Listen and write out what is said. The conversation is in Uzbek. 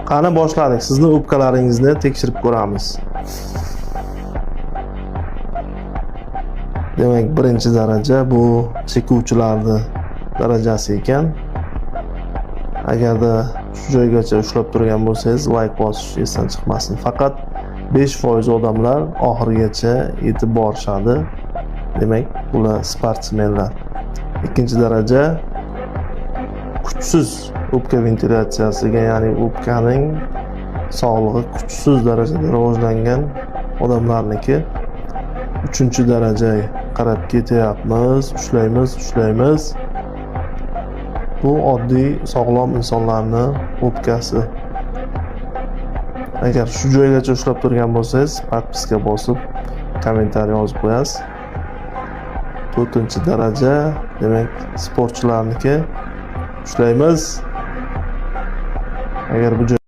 Qani, boshladik. Sizni o'pkalaringizni tekshirib ko'ramiz. Demak, birinchi daraja bu chekuvchilarni darajasi ekan. Agarda shu joygacha ushlab turgan bo'lsangiz, layk bosish esdan chiqmasin. Faqat 5% odamlar oxirigacha yetib borishadi. Demak, bular sportsmenlar. Ikkinchi daraja kuchsiz o'pka ventilyatsiyasiga, ya'ni o'pkaning sog'lig'i kuchsiz darajada rivojlangan odamlarniki. Uchinchi darajaga qarab ketyapmiz, ushlaymiz, ushlaymiz. Bu oddiy sog'lom insonlarni o'pkasi. Agar shu joygacha ushlab turgan bo'lsangiz, подписка bosib, kommentariy yozib qo'yasiz. To'rtinchi daraja, demak, sportchilarniki. Ushlaymiz. Agar bu joy